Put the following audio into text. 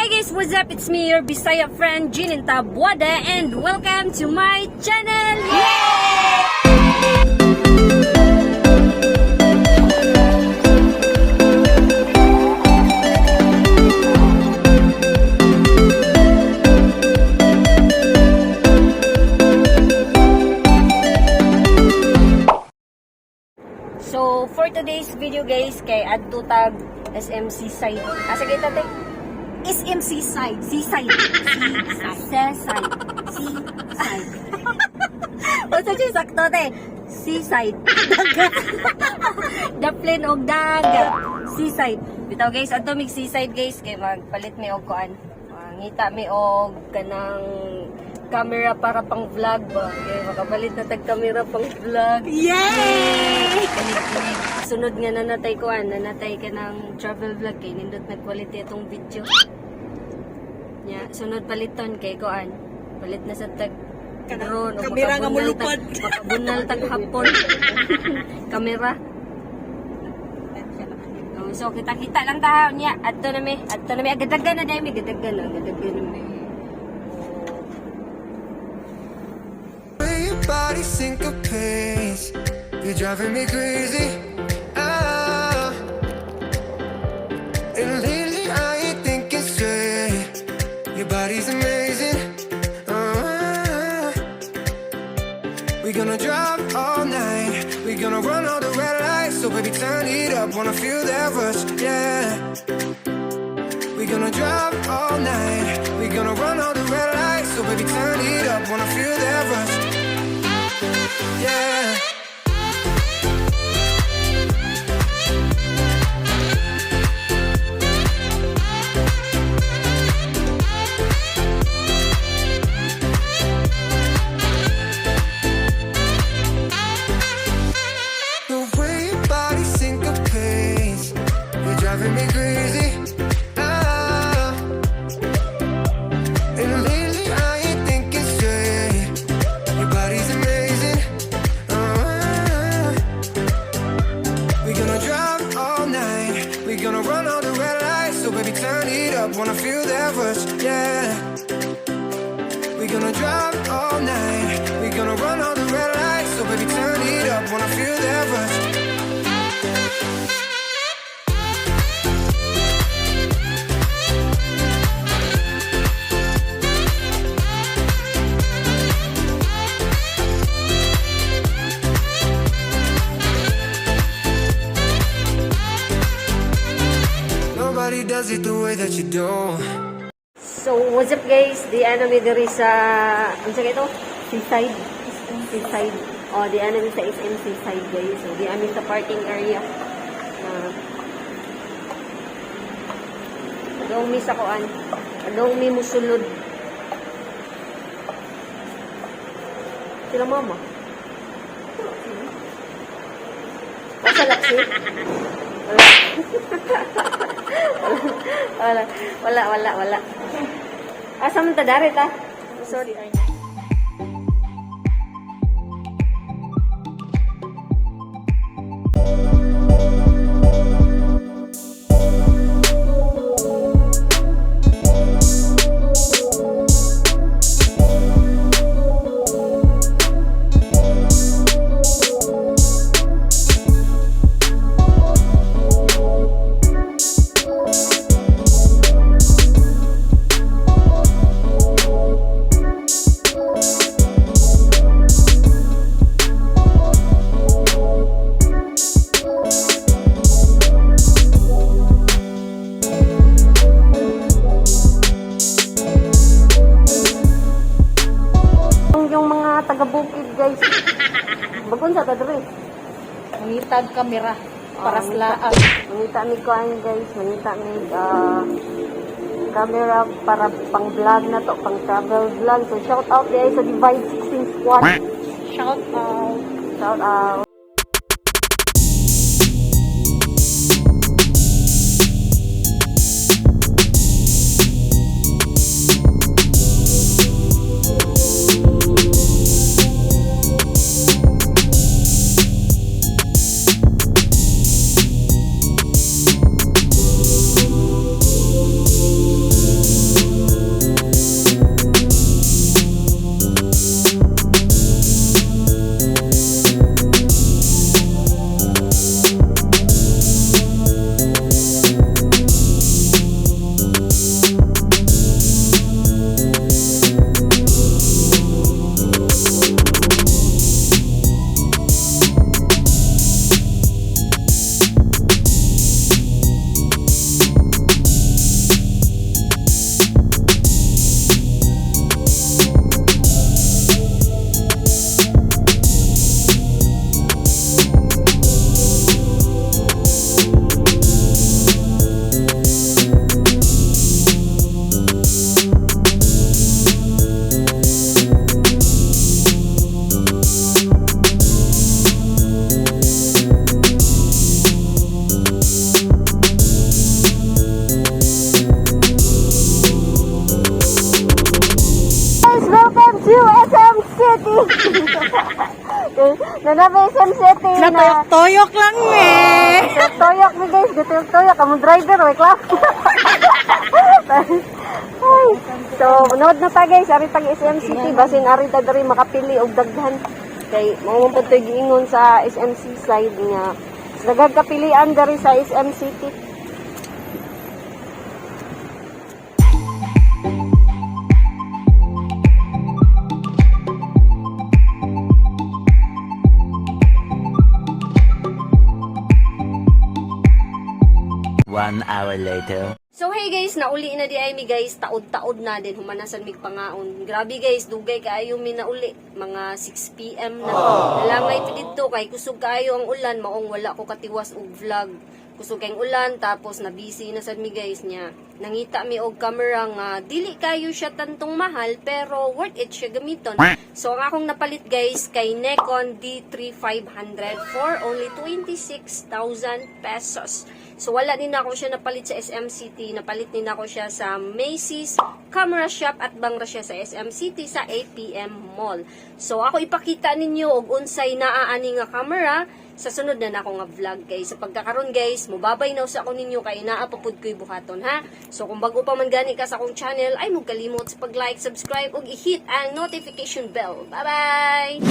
Hi guys, what's up? It's me, your Bisaya friend, Jean Tabuada, and welcome to my channel! Yay! So, for today's video guys, kay adto tag SMC site. Asa kay tate? SMC side. Seaside. Seaside. Seaside. Unsa siya sakto te? Seaside. Dagat. Daplin og dagat. Seaside. Bitaw guys, adto mig seaside guys kay magpalit mi og kuan. Mangita mi og kanang camera para pang vlog ba. Kay makapalit na tag camera pang vlog. Yay! Kinig-kinig. Sunod nga nanatay kuan, nanatay ka ng travel vlog kay nindot na quality itong video. Nya, sunod paliton kay kuan. Palit na sa tag Kanang drone o kamera nga makabunal mulupad. Makabunal tag hapon. Kamera. Oh, so kita-kita lang ta nya. Adto na mi, adto na mi. Agadagan na dai mi, gadagan na, gadagan na mi. Way your body syncopates. You're driving me crazy. Ah. And lately I ain't thinking straight. Your body's amazing. Ah. We gonna drive all night. We gonna run all the red lights. So baby, turn it up. Wanna feel that rush, yeah. We gonna drive all night. We gonna run all the red lights. So baby, turn it up. Wanna feel that rush. Yeah. The way your body syncopates, you're driving me crazy. Ah. And lately I ain't thinking straight. Your body's amazing. Ah. We gonna drive all night. We gonna run all the red lights. So baby, turn it up. Wanna feel that rush, yeah. We gonna drive all night. We gonna run all the red lights. So baby, turn it up. Wanna feel that rush. Nobody does it the way that you do. So, what's up guys? Di ana mi diri sa unsa kay ito? Seaside. Seaside. Oh, di ana mi sa SM Seaside guys. So, di ami sa parking area. Adong mi sa kuan. Adong mi musulod. Sila mama. Asa laksi? Wala. Wala, wala, wala, wala. Asa man ta dari ta? Sorry. Yung mga taga-bukid guys. Bagon sa ta diri. Mangitag kamera para Ah, sa laag. Mangita mi kuan guys, mangita mi camera para pang vlog na to, pang travel vlog. So shout out guys sa Divide 16 Squad. Shout out. Shout out. To SM City! Naa na mi SM City na. Natuyok-tuyok lang eh. Tuyok mi, guys, gituyok-tuyok. Among driver, way klap. Ay. So, nood na ta, guys, ari tag SM City, basin ari ta diri makapili og daghan. Kay mao man pud to'y giingon sa SM Seaside nga daghang kapilian diri sa SM City. One hour later. So hey guys, nauli na diay mi, guys, taod-taod na din humanasan mig pangaon. Grabe guys, dugay kaayo mi nauli, mga 6 PM na. Nalangay mi didto kay kusog kaayo ang ulan, maong wala ko katiwas og vlog. Kusog kayong ulan, tapos na busy na sad mi, guys, niya. Nangita mi og camera nga dili kayo siya tantong mahal pero worth it siya gamiton. So ang akong napalit, guys, kay Nikon D3500 for only 26,000 pesos. So wala din ako siya napalit sa SM City, napalit din ako siya sa Macy's Camera Shop at bangra siya sa SM City sa APM Mall. So ako ipakita ninyo og unsay naa ani nga camera sa sunod na nako nga vlog, guys. Sa pagkakaron, guys, mubabay na usa ko ninyo kay naa pa pud ko'y buhaton, ha. So kung bago pa man gani ka sa akong channel, ay mo kalimot sa pag-like, subscribe ug i-hit ang notification bell. Bye-bye.